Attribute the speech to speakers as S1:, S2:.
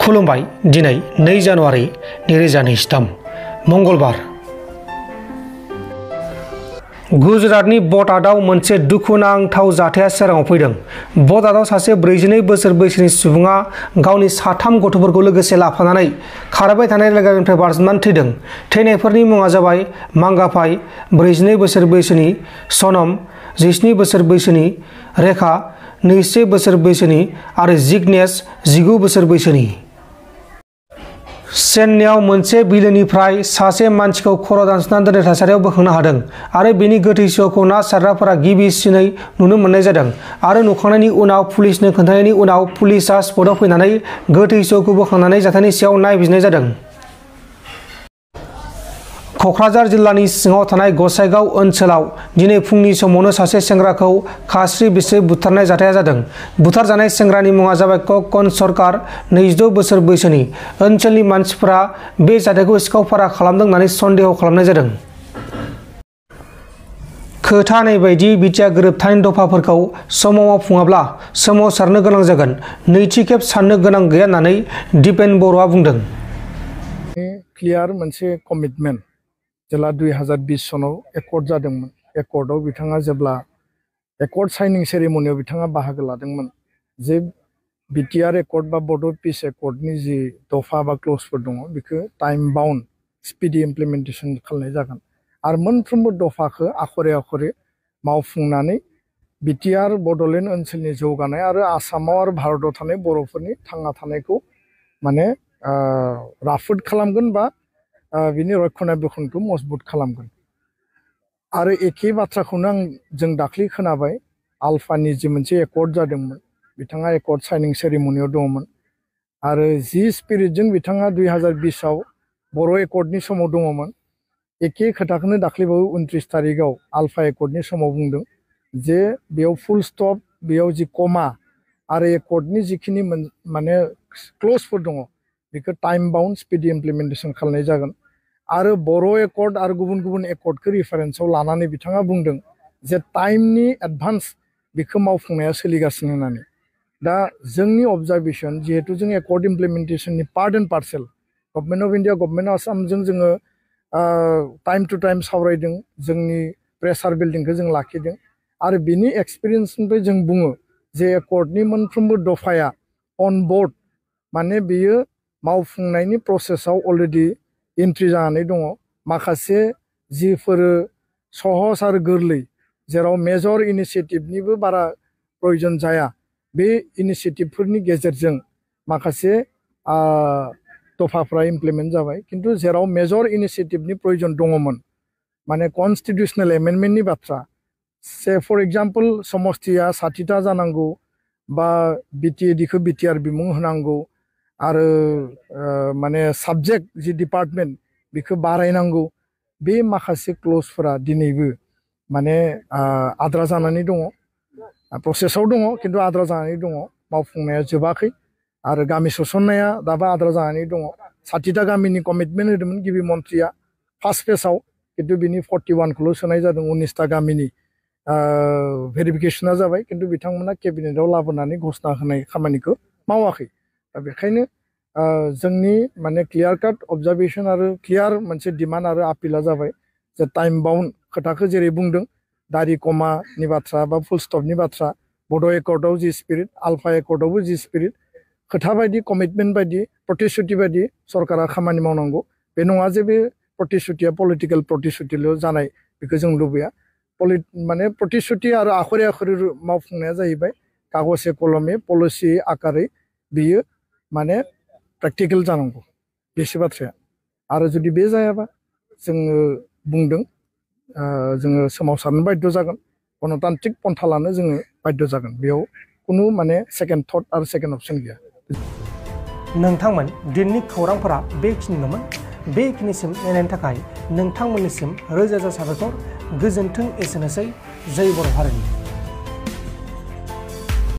S1: खुलुमबाय दिनै 2 जानुवारि 2023 मंगलबार गुजरातनि बोदाव मोनसे दुखुनांथाव जाथाया सोराङाव फैदों। बोदाव सासे 42 बोसोर बैसोनि सुबुङा गावनि 3 गथ'फोरखौ लोगोसे लाफानानै खारबाय थानाय रेलगारिनिफ्राय बारजुमनानै थैदों। थैनायफोरनि मुङा जाबाय मांगाफाइ 42 बोसोर बैसोनि, सनम 17 बोसोर बैसोनि, रेखा 21 बोसोर बैसोनि आरो जिग्नेश 19 बोसोर बैसोनि। चेन्नाईआव मोनसे बिलोनिफ्राय सासे मानसिखौ खर' दानस'ना दोननाय थासारियाव बोखांनो हादों आरो बेनि गोथै सह'खौ ना सारग्राफोरा गिबिसिनै नुनो मोननाय जादों आरो नुखांनायनि उनाव पुलिसनो खोन्थानायनि उनाव पुलिसआ स्पटआव फैनानै गोथै सह'खौ बोखांनानै जाथायनि सायाव नायबिजिरनाय जादों। क'क्राझार जिल्लानि सिङाव थानाय गसाइगाव ओनसोलाव दिनै फुंनि समावनो सासे सेंग्राखौ खास्रि बिस्रि बुथारनाय जाथाया जादों। बुथारजानाय सेंग्रानि मुङा जाबाय ककन सरकार 26 बोसोर बैसोनि। ओनसोलनि मानसिफोरा बे जाथायखौ सिखाव फारा खालामदों होननानै सन्देह खालामनाय जादों। खोथानाय बायदि बिटिआ गोरोबथानि दफाफोरखौ समाव मावफुङाब्ला सोमावसारनो गोनां जागोन। नैथि खेब साननो गोनां गैया होननानै दिपेन बर'आ बुंदों।
S2: क्लियार मोनसे कमिटमेन्ट जेला 2020 सनाव एकर्ड जादोंमोन। एकर्डआव बिथाङा जेब्ला एकर्ड साइनिं सेरेमनियाव बिथाङा बाहागो लादोंमोन जे बिटिआर एकर्ड बा बड' पिस एकर्डनि जि दफा बा क्लजफोर दङ बेखौ टाइम बाउन्ड स्पिडि इमप्लिमेन्टेसन खालामनाय जागोन आरो मोनफ्रोमबो दफाखौ आखरे आखरे मावफुंनानै बिटिआर बड'लेण्ड ओनसोलनि जौगानाय आरो आसामाव आरो भारताव थानाय बर'फोरनि थांना थानायखौ माने राफोद खालामगोन बा बिनि रक्षणाबेक्षणखौ मजबुत खालामगोन। आरो एखे बाथ्राखौनो जों दाख्लै खोनाबाय आल्फानि जि मोनसे एकर्ड जादोंमोन बिथाङा एकर्ड साइनिं सेरेमनियाव दङमोन आरो जि स्पिरिटजों बिथाङा 2020 आव बर' एकर्डनि समाव दङमोन एखे खोथाखौनो दाख्लैबावै 29 तारिखआव आल्फा एकर्डनि समाव बुंदों जे बेयाव फुल स्टप बेयाव जि कमा आरो एकर्डनि जिखिनि माने क्लजफोर दङ बेखौ टाइम बाउन्ड स्पिडि इमप्लिमेन्टेसन खालामनाय जागोन। आरो बर' एकर्ड आरो गुबुन गुबुन एकर्डखौ रिफारेन्सआव लानानै बिथाङा बुंदों जे टाइमनि एडभान्स बेखौ मावफुंनाया सोलिगासिनो होननानै। दा जोंनि अबजारभेसन जिहेतु जों एकर्ड इमप्लिमेन्टेसननि part and parcel government of India government आसामजों जोङो टाइम टु टाइम सावरायदों, जोंनि प्रेसार बिल्डिंखौ जों लाखिदों आरो बिनि एक्सपिरियेन्सनिफ्राय जों बुङो जे एकर्डनि मोनफ्रोमबो दफाया अन बर्ड माने बेयो मावफुंनायनि प्रसेसआव अलरेडि एन्ट्रि जानानै दङ। माखासे जिफोर सहज आरो गोरलै जेराव मेजर इनिसियेटिभनिबो बारा प्रयजन जाया बे इनिसियेटिभफोरनि गेजेरजों माखासे दफाफ्रा इमप्लिमेन्ट जाबाय। खिन्थु जेराव मेजर इनिसियेटिभनि प्रयजन दङमोन माने कनस्टिटिउसनेल एमेन्डमेन्टनि बाथ्रा से फर एग्जाम्पल समस्तिया 60टा जानांगौ बा बिटिएडिखौ बिटिआर बिमुं होनांगौ आरो माने साबजेक्ट जि डिपार्टमेन्ट बेखौ बारायनांगौ बे माखासे क्लजफोरा दिनैबो माने आद्रा जानानै दङ, प्रसेसआव दङ खिन्थु आद्रा जानानै दङ, मावफुंनाया जोबाखै आरो गामि सोसननाया दाबो आद्रा जानानै दङ। 60टा गामिनि कमिटमेन्ट होदोंमोन गिबि मन्थ्रिया फार्स्ट फेजआव खिन्थु बिनि 41खौल' सोनाय जादों। 19टा गामिनि भेरिफिकेसना जाबाय खिन्थु बिथांमोना केबिनेटआव लाबोनानै घोषणा होनाय खामानिखौ मावाखै। दा बेखायनो जोंनि माने क्लियार काट अबजारभेसन आरो क्लियार मोनसे डिमान्ड आरो आपिला जाबाय जे टाइम बाउन्ड खोथाखौ जेरै बुंदों दारि कमानि बाथ्रा बा फुल स्टपनि बाथ्रा बड' एकर्डआव जि स्पिरिट आल्फा एकर्डआवबो जि स्पिरिट खोथा बायदि कमिटमेन्ट बायदि प्रतिश्रुति बायदि सरकारा खामानि मावनांगौ। बे नङा जे बे प्रतिश्रुतिया पलिटिकेल प्रतिश्रुतिल' जानाय बेखौ जों लुबैया। माने प्रतिश्रुति आरो आखरे आखरे मावफुंनाया जाहैबाय कागजे कलमे पलिसि आकारै बियो माने प्रेक्टिकेल जानांगौ बेसो बाथ्राया। आरो जुदि बे जायाबा जोङो बुंदों जोङो सोमावसारनो बाध्य जागोन, गणतान्त्रिक पन्था लानो जोङो बाध्य जागोन। बेयाव खुनु माने सेकेन्ड थट आरो सेकेन्ड अपसन गैया।
S1: नोंथांमोन दिनैनि खौरांफोरा बेखिनिल'मोन। बेखिनिसिम नायनायनि थाखाय नोंथांमोननिसिम रोजा रोजा साबायखर। गोजोन्थों एसेनोसै। जय बर' हारिनि।